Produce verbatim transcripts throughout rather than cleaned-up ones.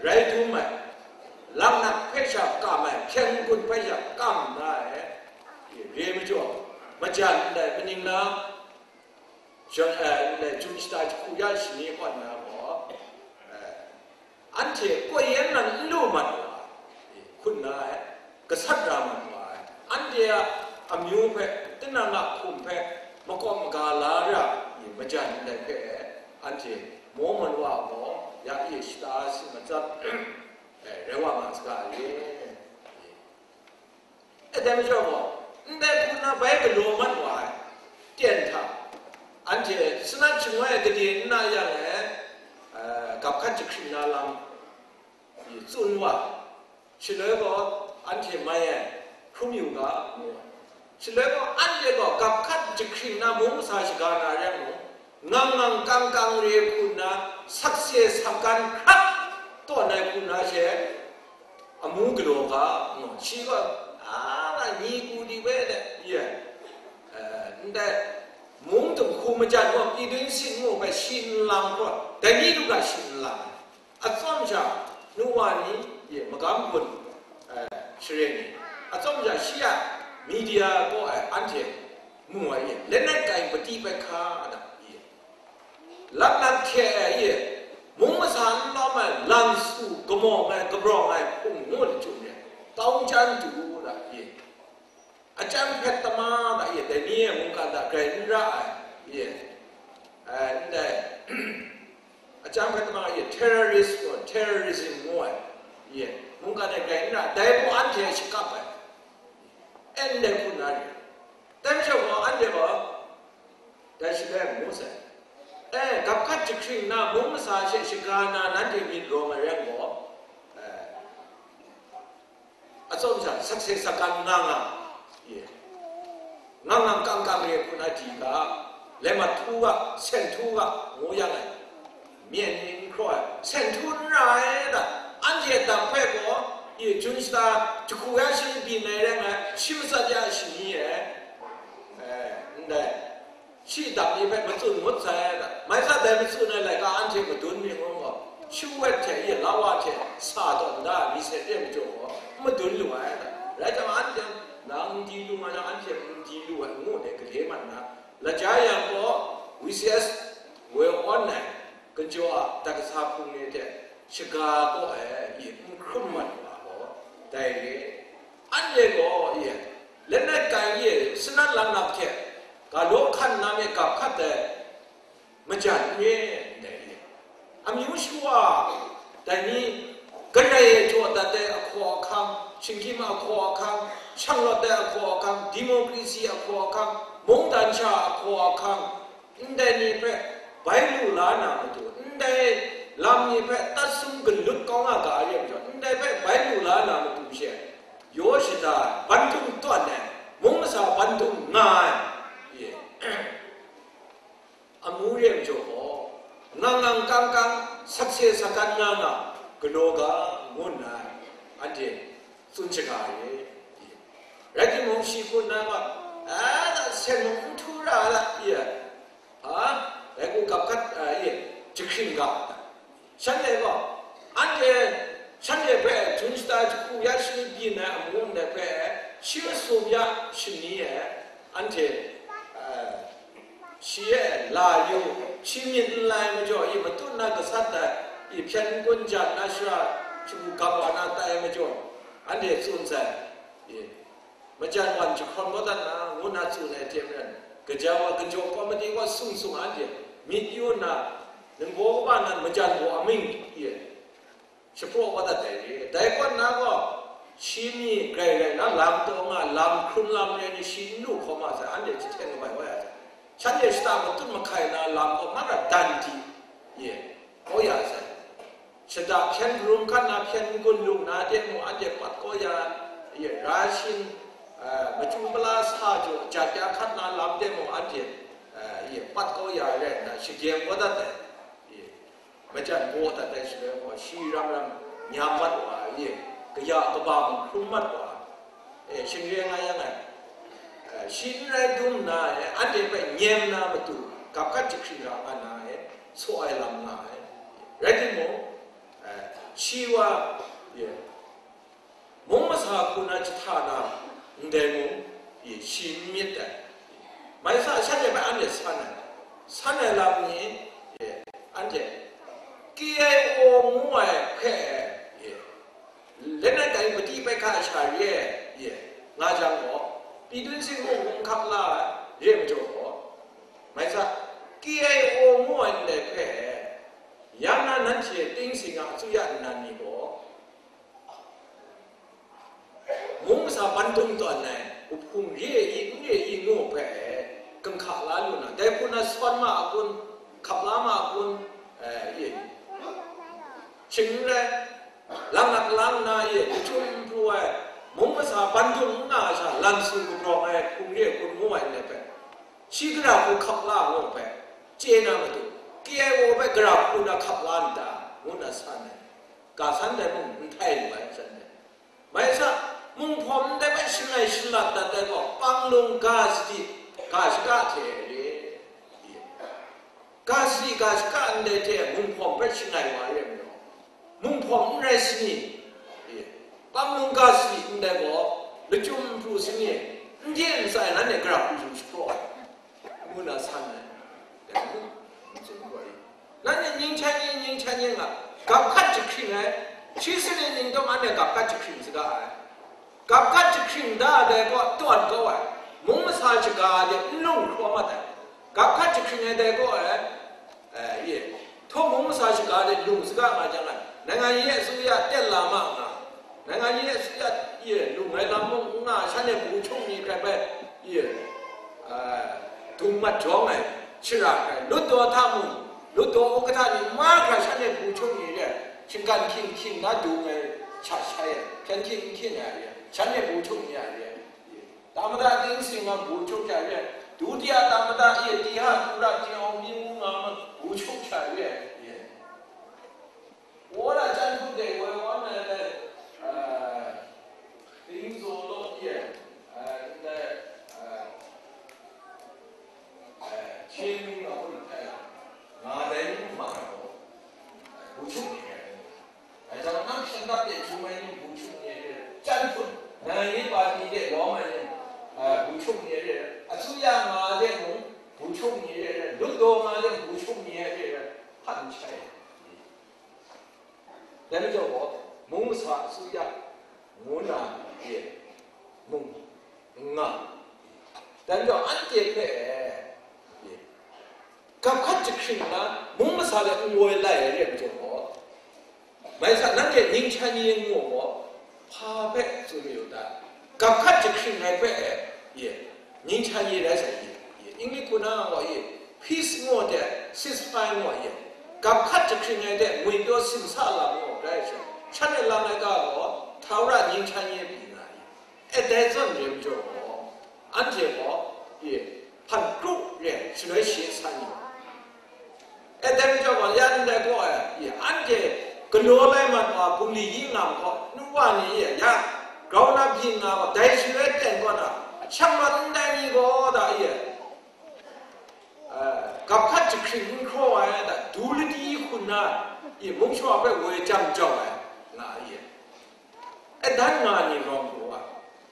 rai dum ai, laknak hpe sha kam ai, hpyen n-gun hpe sha kam na ai, re majaw, majan ndai maning na, Jan, eh, ndai Jun shata jahku ya shani kaw na gaw, eh, anhte koi yan nan n lu mat wa ai, hkun na ai, gasat ra mat wa ai, anhte a amyu hpe, tinang a hkum hpe makawp maga la ra ai, majan ndai hpe anhte maw malu a gaw, ya e shata si matsat, eh, rai wa nga saga e. E, dai majaw gaw, ndai hku na bai galaw mat wa ai, ten hta, anhte sanat shangai ai gade n na yang e, eh, gap hkat jahkring na lam tsun wa, shaloi gaw anhte mai ai hkrum yu ga, ngu ai. Shaloi gaw anhte gaw gap hkat jahkring na mung masa shaga na rai ngu, ngang ngang kang kang re hku nna, sakse sakgan hkrat tawn ai hku nna she, amu galaw ga, ngu, shi gaw, a, ni ku di we de, ye, eh, ndai, mung dinghku majan gaw, Pyidun Sin ngu hpe shi n lang hkawt, dai ni du ga shi n lang ai. Atsawm sha, nu wa ni, ye, magam gun, eh, share ni, atsawm sha shi a media gaw, eh, anhte mu ai, ye, lanat kai pati bai hka da, ye. Laknak hte e, mung masa n lawm ai, lang su, kamawng ai, kabrawng ai, hpung ngu lachyum re, tau jan du da, ye. Achyang hpet tama da, ye, dai ni e mungkan hta grai n ra ai, ye. Eh, ndai, achyang hpet tama, ye, terrorist ngu, terrorism ngu ai, ye, mungkan e grai n ra, dai gaw anhte shakap ai, e, ndai hku na re. Dai majaw gaw, anhte gaw, dai shaloi ngu sai. E, gap hkat jahkring na, mung masa she shaga na, nanhte myit rawng ai rai gaw, e, atsawm sha, sakse sakgan nga nga, ye, ngang ngang kang kang re hku na di ga, laimat htu ga, sen htu ga, ngu yang ai. Myen ni n hkraw ai, sen htu n ra ai da, anhte a dam hpe gaw, ye, Jun shata jahku ya shi byin ai rai nga ai, shi matsat ya ai shani e, eh, ndai, shi dam ni hpe matsun ngut sai da, mai sa dai matsun ai laika anhte madun myit ngu gaw, shi wet hte ye, la wa hte sa tawn da, mi seng re majaw gaw, n madun lu ai da. Rai jang, anhte nang n di lu nga yang, anhte n di lu ai, ngu de gade mat nna, laja yang gaw, V C S, we on ai, Ganjaw a dat kasa hpung ni hte shaga kaw ai, ye, n hkrum mat wa gaw, dai re. Anhte gaw, ye, lanat kai, ye, sanat laknak hte galaw hkan na myit gap hkat ai majan n re, ndai, ye. Amyu shawa, dai ni, garai e jaw dat ai ahkaw ahkang, shinggyim ahkaw ahkang, shanglawt ai ahkaw ahkang, democracy ahkaw ahkang, mungdan sha ahkaw ahkang, ndai ni hpe bai lu la na matu, ndai lam ni hpe tat sum galut kau nga ga re majaw, ndai hpe bai lu la na matu she, yaw shada bandum tawn ai, mung masa bandum nga ai, ye, amu re majaw gaw, ngang ngang kang kang, sakse sakgan nga nga, galaw ga, ngu nna, anhte tsun shaga ai, ye. Rai timung, shi hku nna gaw, a, sen mung n htu ra la, ye. A, dai hku gap hkat, a, ye, jahkring ga, shanhte gaw, anhte, shanhte hpe Jun shata jahku ya shi byin ai amu ndai hpe, shi masum ya shani e, anhte, a, shi e la yu, shi myit n lai majaw, i matut na gasat ai, i hpyen n-gun jan na shara, shagu gap wa na tai majaw, anhte tsun sai, i, majan wan jahkrawn kau dat na, ngu nna tsun ai hte maren, gaja wa, ganjaw kawmati wa sung sung anhte myit yu nna, ningbaw kaba nan majan gaw amying, i, shapraw kau dat ai re. Dai kaw nna gaw, shi mi grai rai na, lam taw nga, lam hkrun lam re ni, shi n lu hkawm a sai, anhte jahten kabai wa ya sai. Shanhte shata matut mahkai na lam gaw, mara dan di, ye, kau ya sai. Shada hpyen hparum hkat na, hpyen n-gun lung na de mung, anhte pat kau ya, ye, ra shin, eh, machyu mala sa jaw jat ya hkat na lam de mung, anhte, eh, ye, pat kau ya rai nna, shagem kau dat ai, ye, majan baw dat ai shaloi gaw, shi ram ram nyam mat wa ai, ye, kaya kaba mung hkrum mat wa ai, e, shingre nga yang ai, e, shi n rai dum nna, e, anhte hpe nyem na matu, gap hkat jahkring ra nga na, e, saw ai lam nga ai. Rai timung, e, Shi wa, ye, mung masa hku na jahta na ndai mung, ye, shi n myit dai. Mai sa shanhte hpe anhte san ai. San ai lam ni, ye, anhte K I O ngu ai hpe, ye, လက်နက်ကိုင် ပဋိပက္ခရှာ re, ye, nga jang gaw, ပြည်တွင်းစစ်မှုကို n hkap la ai re majaw gaw, mai sa, K I O ngu ai ndai hpe, yang na nanhte ting sing a asuya nnan ni gaw, mung masa ban dung tawn ai, wuhpung re ai i, n re ai i ngu hpe, ganhka la lu na, dai hku na sawn ma a kun, hkap la ma a kun, eh, ye, shing n rai, lang nak lang na ye, lachyum pru ai, mung masa ban dung n nga ai sha, lan su kabrawng ai hpung re ai kun ngu ai ndai hpe, shi gara hku hkap la ngu hpe, chye na matu, K I O hpe gara hku na hkap la n ta, ngu na san ai. Ga san dai mung n htai lu ai, shanhte. Mai sa, munghpawm ndai hpe shangai shalat dat ai gaw, panglung ga sadi, ga shaka hte re. Ga sadi, ga shaka ndai hte munghpawm hpe shangai wa re majaw, munghpawm n rai sani, panglung ga sadi ndai gaw, lachyum pru sani, n hte n tsai nanhte gara hku yu shapraw ai, ngu na san ai. Dai hku n tsun gaw i. Nanhte ငြိမ်းချမ်းရေး, ငြိမ်းချမ်းရေး nga, gap hkat jahkring ai, shi sanit ning tawm anhte gap hkat jahkring saga ai. Gap hkat jahkring da ai dai gaw tawn kau ai, mung masa shaga de n lung hkraw mat ai. Gap hkat jahkring ai dai gaw ai, eh, ye, htaw mung masa shaga de lung saga nga jang ai, နိုင်ငံရေးအစိုးရ တက်လာမှ nga, နိုင်ငံရေးအစိုးရ ye, lung ai lam mung n nga, shanhte bu hkyung ni hkrai bai, ye, dung mat jawng ai, shara hkrai, လွှတ်တော် hta mung, လွှတ်တော် ဥက္ကဋ္ဌ ni, ma hkra shanhte bu hkyung ni re, shinggan hkying hkying na dung ai, sha shai ai, hpyen hkying n hkying ai re, shanhte bu hkyung ni ai re, ye, သမ္မတ တင်းစိန်က bu hkyung hkrai re, ဒုတိယသမ္မတ ye, တီဟာသူရ ခင်အောင်မြင်း ဦးဆောင်မှ bu hkyung hkrai re, ye. ဝေါ်ဒ ကျန်းဖုတ်တဲ့ ဝယ်ဝါမယ်တဲ့ အဲ တင်းစော်လို့ ပြည့် အဲ တဲ့ အဲ အဲ ချင်းမင်းတော် ဟုတ်တယ် ငါတိုင်းမှာတော့ ဘူချုပ်နေတယ် အဲကြောင့် နောက်ရှင်းတတ်တဲ့ ဂျူမိုင်း ဘူချုပ်နေတဲ့ ကျန်းဖုတ် နိုင်ငံရေးပါတီတဲ့ ဝေါ်မယ်နဲ့ အဲ ဘူချုပ်နေတဲ့ အစိုးရမှာတဲ့ ဘူချုပ်နေတဲ့ လွှတ်တော်မှာတဲ့ ဘူချုပ်နေတဲ့ ဖတ်ချင်တယ် တမ်းကြောင့်ပေါ့ မုန်းမဆာအစိုးရ ငိုနာရဲ့ မုန်းငါ တမ်းကြောင့် အန်တီဖဲ ကပ်ခတ်ချင်တာ မုန်းမဆာလည်း ငိုလိုက်ရဲ့ ကြောင့်ပေါ့ မိုင်းဆာ နန်းရဲ့ ငြိမ်းချမ်းရေး ငို့ပေါ့ ဖာဖဲ ဆိုမျိုးတာ ကပ်ခတ်ချင်နိုင်ဖဲ ရဲ့ ငြိမ်းချမ်းရေး ရဆိုင်ရေး အင်္ဂလိပ်ခုနက peace ငို့တဲ့ ceasefire ငို့ရဲ့ ကပ်ခတ်ချင်နိုင်တဲ့ ငွေပြော စင်ဆာလာငို့ ရဆိုင် ရှမ်းနဲ့ လမ်းလိုက်ကတော့ ထာဝရ ငြိမ်းချမ်းရေး ပြည်လာရေး အဲတဲစွန့်နေကြောပေါ့ အန်ကျေပေါ့ ဖန်ကရုရဲ့ ရွှေရှေ့ဆန်းကြီး အဲတဲကြောပေါ့ ရန်တဲ့ကောအဲ အန်ကျေ ကလောလိုက်မှာ ပူလီကြီးငါပေါ့ နုဝါနေရဲ့ ရ ground up ကြီးငါပေါ့ ဒိုင်ရွှေတဲ့ကောတာ ချက်မန်တိုင်းကြီးပေါ့ ဒါရဲ့ အဲ ကပ်ခတ်ချင်ခရောအဲ ဒါ ဒူလတီခုန ယမုံချောပဲဝဲကြမ်းကြောက်အဲ ငါရဲ့ အဲဒါငါနေရောကို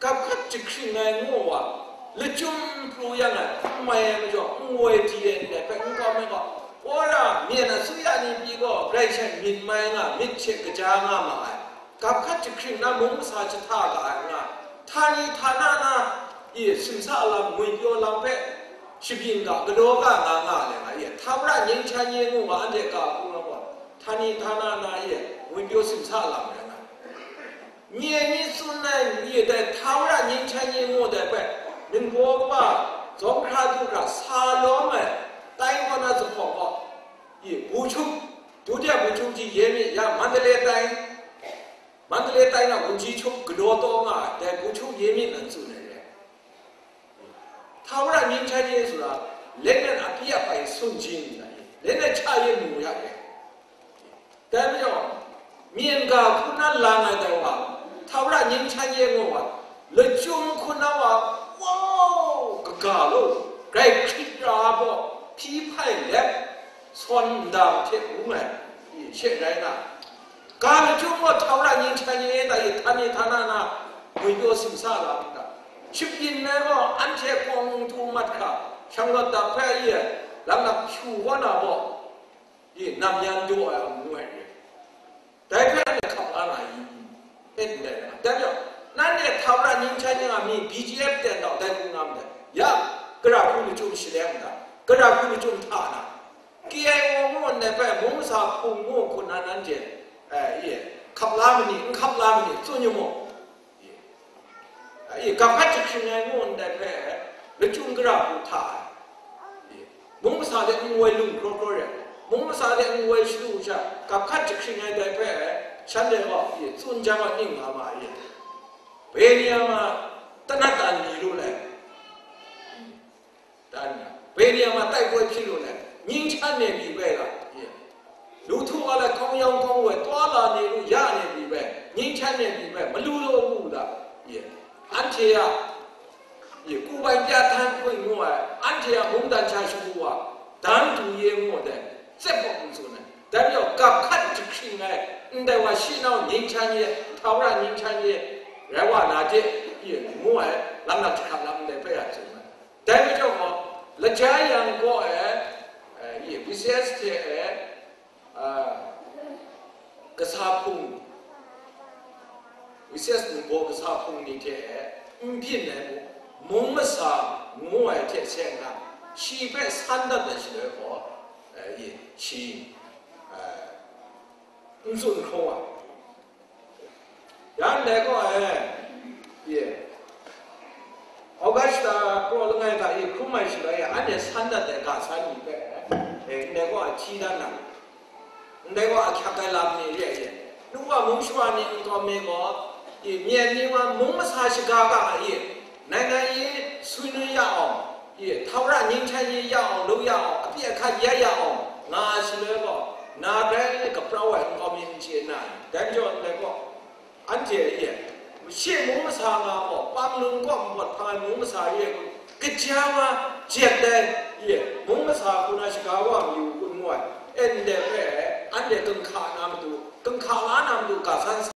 ကပ်ခတ်ချင်နိုင်ငို့ဝါ လကျုံပရူယံငါ မယံမကျော် ငွေတီးတဲ့နဲ့ ပဲငွေကောင်းမဲကော ဝေါ်ရ မျက်နှာ ဆူရနေပြီးတော့ ကြိုက်ချက် မြင်မှန်းက မြစ်ချစ်ကကြားငါမှာ ကပ်ခတ်ချင်နာမုံမဆာချထားက ငါ ဌာနဌာနနာ ये စင်ဆာအလံ ငွေပြောလံပဲ ရှဘင်က ကလောက ငါ ငါ လည်း ငါ ये ထာဝရ ငြိမ်းချမ်းရေး ငို့ဝါ အန်တဲ့က ကူလောက ဌာနဌာနနာ ये ငွေပြော စင်ဆာအလံ လည်း ငါ မြေကြီးစွန်းနိုင်မြေတဲ့ ထာဝရ ငြိမ်းချမ်းရေး ငို့တဲ့ပဲ မင်းဘောကပါ ဇောခရာဒုခရာ ဆာလောမယ် တိုင်းပေါ်နာသဖို့ပေါ့ ये ဘူချုပ် ဒုတိယ ဘူချုပ်ကြီး ရဲမြင့်ရ မန္တလေးတိုင်း မန္တလေးတိုင်းက ဝန်ကြီးချုပ် ကတော်တော်က တဲ့ ဘူချုပ် ရဲမြင့် နဲ့ စုနေတယ် ထာဝရ ငြိမ်းချမ်းရေးဆိုတာ လက်နက်အပြတ်အပိုင်း စွန့်ခြင်း လက်နက်ချရေး မူရတယ် ဒါကြောင့် မြင်ကခုနလမ်းလိုက်တော့ ထာဝရ ငြိမ်းချမ်းရေး ငို့ဝါ လကျုံခုနဝါ ဝေါ ကကလို့ ကြိုက်ခရစ်ရာပေါ့ ဖီးဖိုင်လက် ဆွမ်းတမ်းထည့်ဘူးမယ် ရှေ့တိုင်းက Ga lachyum gaw htau ra nying hkyan ye da, i htan e htan na na ngwi pyaw simsa la n ga. Shapyin ai gaw anhte kawng tu mat hkra, shanglawt dap hpe ye, lam lap hpyu wa na gaw, i nam yan daw ai amu ai re. Dai hpe anhte hkap la na i? E ndai na. Dai majaw, nanhte htau ra nying hkyan ye nga mi, B G F ten dau dai hku nga ndai. Ya, gara hku lachyum shaleng nna, gara hku lachyum hta na, K I O ngu ndai hpe mung masa hpung ngu hku na nanhte, eh, ye, hkap la ma ni, n hkap la ma ni, tsun yu mu. Ye. Eh, gap hkat jahkring ai ngu ndai hpe lachyum gara hku hta ai. Ye. Mung masa de n woi lung hkraw hkraw re, mung masa de n woi shadu sha, gap hkat jahkring ai dai hpe shanhte gaw, ye, tsun jang ai ning nga ma ye. Benia ma, tanat tan mi lu lai. Dan ya, Benia ma tai koi hpyi lu ai, nying hkyan ne pyi bai la, ye. Lu htu wa la hkawng yawng hkawng woi, twa la ne lu ya ne pyi bai, nying hkyan ne pyi bai, malu law mu da, ye. Anhte a, ye, ku bai pya htan hkun ngu ai, anhte a mungdan sha shagu wa, dan du ye ngu ai, tsep bawk n tsun ai. Dai majaw, gap hkat jahkring ai, ndai wa shi nau nying hkyan ye, htau ra nying hkyan ye, rai wa na de, ye, ngu ai, lam na jahkrat lam ndai hpe ya tsun ai. Dai majaw gaw, Lajai Yang kaw e, eh, ye, V C S hte e, ah, kasa hpung, V C S ningbaw kasa hpung ni hte e, n byin ai mu, mung masa ngu ai hte seng na, shi hpe san dat ai shaloi gaw, eh, ye, shi, eh, n tsun hkraw ai. Ya ndai gaw, eh, ye, Augusta kraw langai hta e hkrum ai shaloi e, anhte san dat ai ga san ni hpe, eh, ndai gaw a hti dan na, ndai gaw a hkyak ai lam ni re ai ye. Nuwa mung shawa ni nkau mi gaw, e, myen ni wa mung masa shaga ga ai ye, ngai ngai ye swi nu ya awng, ye, htau ra nying hkyan ye ya awng, lu ya awng, apyi ahkat ya ya awng, nga ai shaloi gaw, na grai kaprau ai nkau mi n chye na, dai majaw ndai gaw, anhte e, shi mung masa nga gaw, pang lung kaw npawt hpang ai mung masa re ai kun, kaja wa jet ai, ye, mung masa hku na shaga wa mayu kun ngu ai, e ndai hpe, anhte ginhka na matu, ginhka la na matu ga san